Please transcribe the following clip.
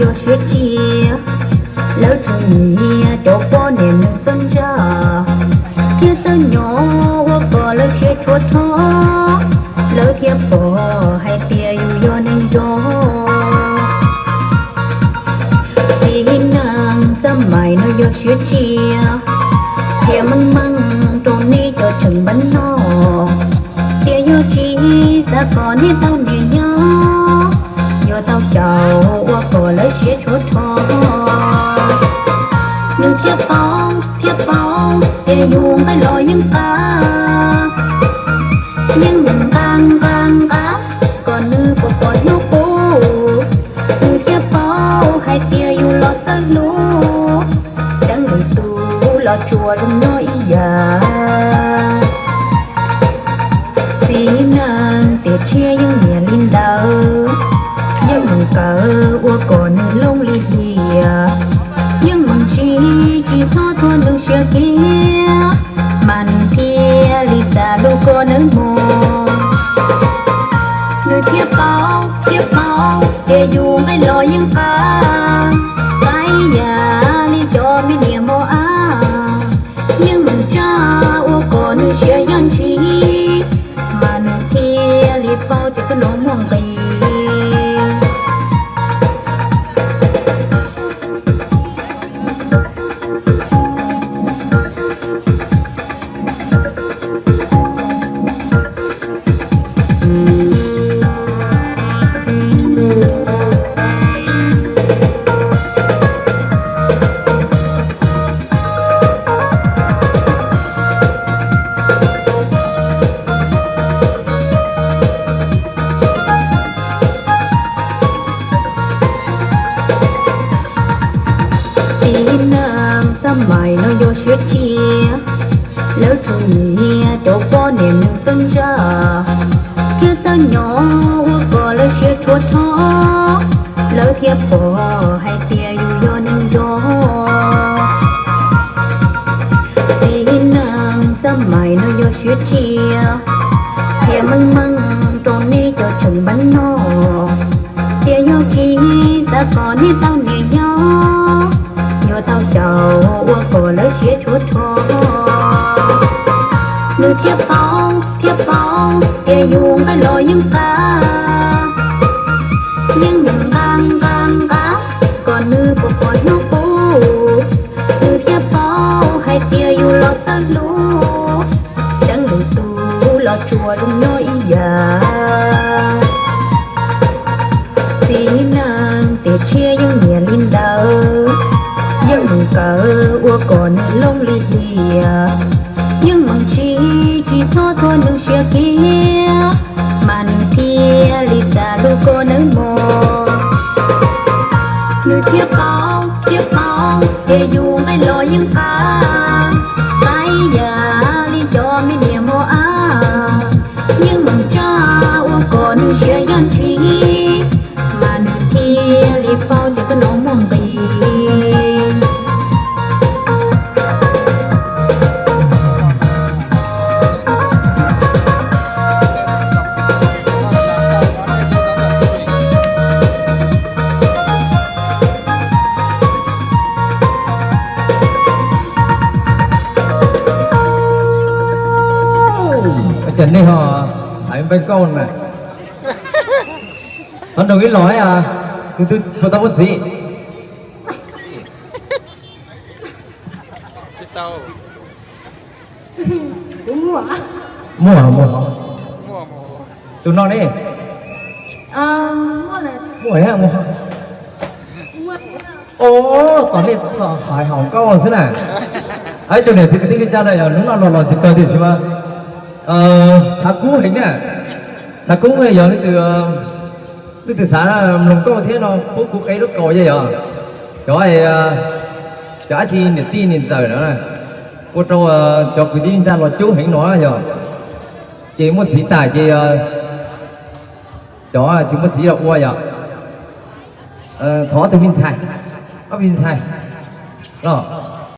Yog siab tsiaj, lawv tseem nyiam cov poj niam nws txawj ntsaj thiab txawj nyob ua kom lawv siab tshua rho, lawv thiaj pom hais tias yus yog neeg nrog. Txiv neej xab mais no yog siab tsiaj, qhia meej meej rau nej cov tseem npab noj, tias yog tsis xav kom nej tau niam nyob, yuav tau xyaum ua kom lawv siab tshua rho. Nws thiaj paub, thiaj paub tias yus nqaij los yeej qab, yeej mus nqa nqa nqa kom nws puas pom hnub qub. Nws thiaj paub hais tias yus los txawj hlub, deev lwm tus los tsuas zoo nyob ib yam. Txiv neej tiam tshiab yeej nyiam li ntawd, yeej mus kawm ua kom nws looj li hiam, yeej mus ntsib tsis txhob txhua nws siab kiag, mas nws thiaj li xav hlub koj nawb mog. Nws thiaj paub, thiaj paub tias yus nqaij los yeej qab, qab ib yam li cov me niam mos ab, yeej mus ntsaj ua kom nws siab yaj ntshis, mas nws thiaj li paub tias koj no muaj nqis. Txiv neej xab mais no yog siab tsiaj, lawv tseem nyiam cov poj niam nws txawj ntsaj thiab txawj nyob ua kom lawv siab tshua rho, lawv thiaj pom hais tias yus yog neeg nrog. Txiv neej xab mais no yog siab tsiaj, qhia meej meej rau nej cov tseem npab noj, tias yog tsis xav kom nej tau niam nyob, yuav tau xyaum ua kom lawv siab tshua rho. Nws thiaj paub, thiaj paub tias yus nqaij los yeej qab, yeej mus nqa nqa nqa kom nws puas pom hnub qub. Nws thiaj paub hais tias yus los txawj hlub, deev lwm tus los tsuas zoo nyob ib yam. Txiv neej tiam tshiab yeej nyiam li ntawd, yeej mus kawm ua kom nws looj li hiam, yeej mus ntsib tsis txhob txhua nws siab kiag, mas nws thiaj li xav hlub koj nawb mog. Nws thiaj paub, thiaj paub tias yus nqaij los yeej qab, qab ib yam li cov me niam mos ab, yeej mus ntsaj ua kom nws siab yaj ntshis, mas nws thiaj li paub tias koj no muaj nqis. Ua cas nej ho xaiv npawg nkauj na? Qhov nroog ib los, tus twg puas tau muaj txiv? Muaj, muaj. Tus no ne? Muaj, muaj. Os, tom nej txawm hais hauv nkauj xwb na. Ib tsoom niam txiv kwv tij neej tsa na, yog hnub no los los tsis kawg tiam sis mas tshav kub heev na. Tshav kub yog leej twg xav mloog nkauj thiab no pub kuv qe lub kaus yog, yog cov, cov dab tsi niam tij niam ntxawm no ua rau cov kwv tij neej tsa los cub heev no yog, ces muaj txiv tas ces cov tsis muaj txiv los ua yog. Thov ob tug me ntxhais, ob me ntxhais los.